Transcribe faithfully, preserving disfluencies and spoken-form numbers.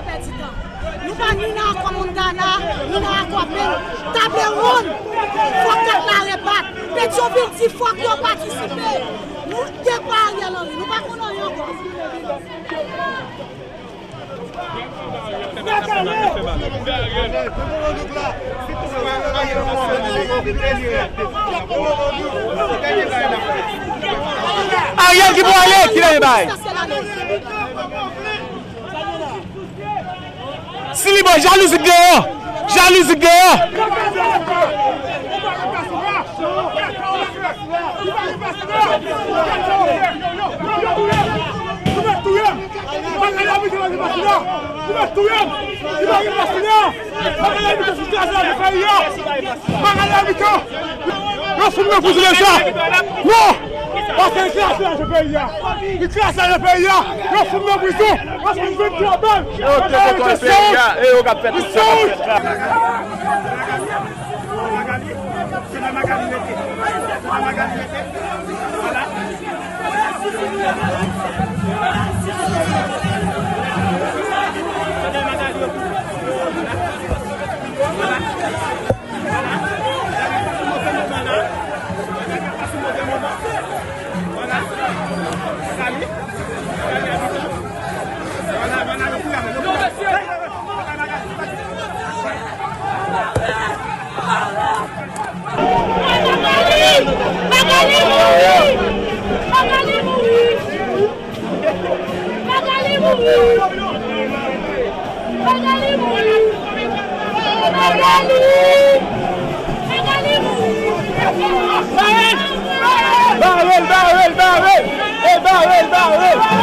Pèdi tan. Nou pa ni nan akò Montana, ni nan akò Peng. Table wonn. Fòk kat la rebat. Petyonvil di fòk yo patisipe. Nou dekwa Ariel Henry. Nou pa konn anyen ankò. Ariel ki pou ale, ki lè bay? Si li bon, jalouzi gen an. Jalouzi gen an. Yo fout mwen prizon deja. Non. Paske li kraze lajan peyi a. Li kraze lajan peyi a. Yo fout mwen prizon. Yo fout mwen prizon. Yo te kontwòl peyi a. E yo k ap fè tout sa k ap fèt la. Magali! Magali mouri! Magali mouri! Magali mouri! Magali mouri! Magali! Magali mouri! Bare l, bare l, bare l! E bare l, bare l!